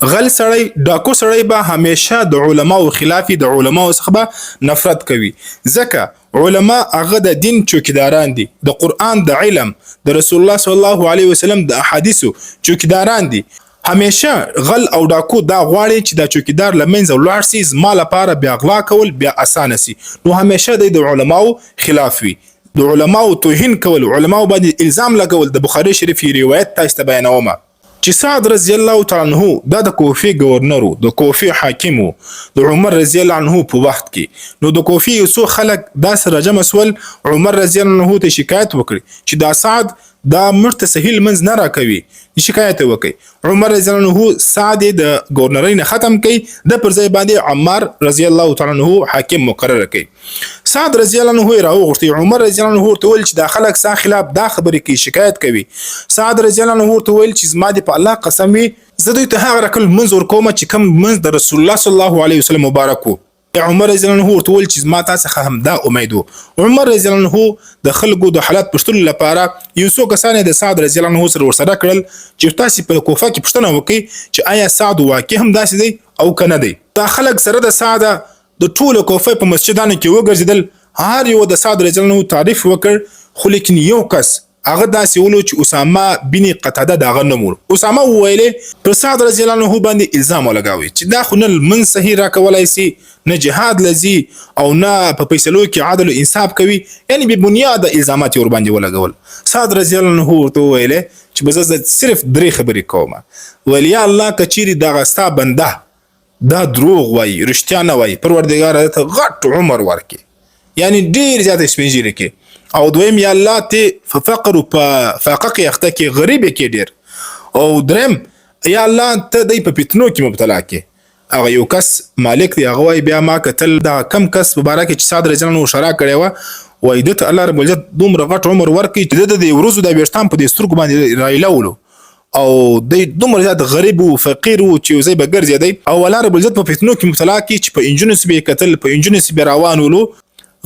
غل سړی، ډاکو سړی به همیشه د علماو خلاف وي، د علماو څخه به نفرت کوي، ځکه علما هغه د دین چوکیداران دي، د قرآن د علم، د رسول الله صلی الله علیه وسلم د احادیثو چوکیداران دي. همیشه غل او ډاکو دا غواړي چې دا چوکیدار له منځه ولاړ سي، زما لپاره بیا غلا کول بیا اسانه سي. نو همیشه دی د علماو خلاف وي. د علماو توهین کول، علماو باندې الزام لګول، د بخاري شریف روایت تاسو ته بیانوم چې سعد رضی الله تعالی عنہ دا د کوفې گورنر و، د کوفې حاکم و د عمر رضی الله عنه په وخت کې. نو د کوفې یو څو خلک داسې راجمع سول، عمر رضی الله عنه ته شکایت وکړي چې دا سعد دا موږ ته صحیح لمونځ نه راکوي، شکایت یې وکړي. عمر رضی الله عنه سعد یې د ګورنرۍ نه ختم کړي، د پر ځای باندې عمار رضی الله تعالی عنه حاکم مقرر کړي. سعد رضی الله عنه یې راوغوښتي، عمر رضی الله عنه ورته وویل چې دا خلک ستا خلاف دا خبرې کوي، شکایت کوي. سعد رضی الله عنه ورته وویل چې زما دې په الله قسم وي، زه دوی ته هغه رقم لمونځ ورکوم چې کوم لمونځ د رسول الله صلی الله علیه وسلم مبارک وو. عمر رضی الله عنه ورته وویل چې زما تا څخه همدا امید وو. عمر رضی الله عنه د خلکو د حالت پوښتلو لپاره یو څو کسان یې د سعد رضی الله عنه سره ورسره کړل چې تاسې په کوفه کې پوښتنه وکړئ چې آیا سعد واقع هم داسې دی او که نه دی. دا خلک سره د سعد د ټولو کوفه په مسجدانو کې وګرځېدل، هر یو د سعد رضی الله عنه تعریف وکړ، خو لیکن یو کس هغه داسې ولو چې اسامه بن قتاده د هغه نوم و. اسامه وویلې پر سعد رضی الله عنه باندې الزام ولګاوی چې دا خو نه لمونځ صحیح راکولای سي، نه جهاد لځي او نه په فیصلو کې عدل او انصاف کوي، یعنی بې بنیاده الزامات یې ورباندې ولګول. سعد رضی الله عنه ورته وویلې چې به زه صرف درې خبرې کوم. ویل یا الله که چیرې دغه ستا بنده دا دروغ وایي، رښتیا نه وایي، پروردګاره ده ته غټ عمر ورکې، یعنی ډیر زیات سپین ږیری کې. او دویم یا الله ته په فقر او په فاقه کې اخته کې، غریب کې ډیر. او دریم یا الله ته دی په فتنو کې مبتلا کې. هغه یو کس مالک دی، هغه وایي بیا ما کتل دا کم کس په باره کې چې سعد رضی الله عنه شرا کړې وه، وایي ده ته الله رب العزت دومره غټ عمر ورکړي چې ده د ورځو دا ویښتان په دې سترګو باندې رایلولو، او دی دومره زیات غریب و فقیر و چې یو ځای به ګرځېدی، او الله رب العزت په فتنو کې مبتلا کړي چې په انجونو سي به یې کتل، په انجونو سي به روان ولو.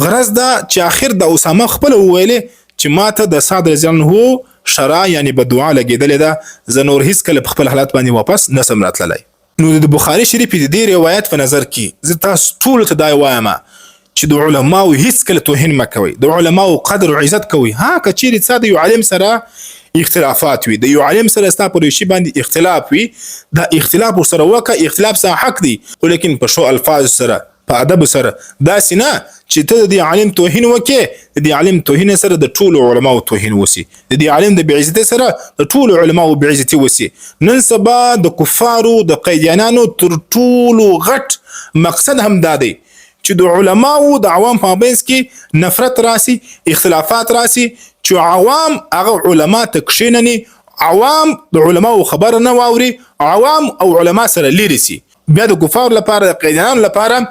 غرض دا چې اخر د اسامه خپله وویلې چې ما ته د سعد رضی الله عنه شرع یعنی بددعا لګېدلې ده، زه نور هیڅکله په خپل حالت باندې واپس نه سم راتللی. نو د بخاري شریف د دې روایت په نظر کې زه تاسو ټولو ته دا وایم چې د علماو هیڅکله توهین مه کوئ، د علماو قدر او عزت کوئ. ها که چیرې څه د یو عالم سره اختلافات وي، د یو عالم سره ستا پر یو شي باندې اختلاف وي، دا اختلاف ورسره وکړه، اختلاف ستا حق دی، خو لیکن په ښو الفاظو سره، په ادب سره، داسې نه چې ته د دې عالم توهین وکې، د دې عالم توهین سره د ټولو علماو توهین وسی، د دې عالم د بې سره د ټولو علماو بې عزتي وسی. نن سبا د کفارو د قیدیانانو تر ټولو غټ مقصد هم دا دی چې د علماو د عوام په مابینځ کې نفرت راسي، اختلافات راسي، چې عوام هغه علما ته کښینني، عوام د علماو خبره نه واوري، عوام او علما سره لیرې سي. بیا د کفارو لپاره، د قیدیانانو لپاره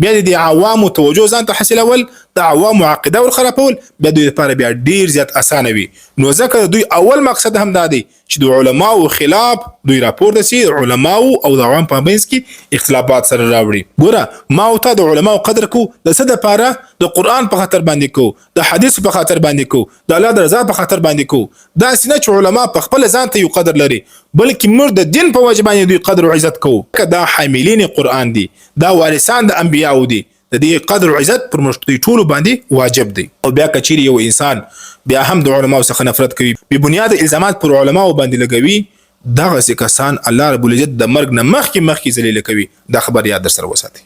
بیا د عوامو توجه ځان ته حاصلول، د عوامو عقیده ور خرابول بیا دوی لپاره بیا ډیر زیات اسانه وي. نو ځکه د دوی اول مقصد هم دا دی چې د علماو خلاف دوی راپورته سي، علماو او د عوام په منځ کې اختلافات سره راوړي. ګوره ما او تا د علماو قدر کو د څه دپاره؟ د قرآن په خاطر باندې کو، د حدیث په خاطر باندې کو، د الله د رضا په خاطر باندې کو. داسې نه چې علما په خپل ځان ته یو قدر لري، بلکې موږ د دین په وجه باندې دوی قدر او عزت کوو. دا حاملین قرآن دي، دا وارثان د انبیاو دي، د دې قدر او عزت پر موږ دوی ټولو باندې واجب دی. او بیا که چیرې یو انسان بیا هم د علماو څخه نفرت کوي، بې بنیاده الزامات پر علماو باندې لګوي، دغسې کسان الله رب العزت د مرګ نه مخکې مخکې ذلیله کوي. دا خبر یاد در سره وساتئ.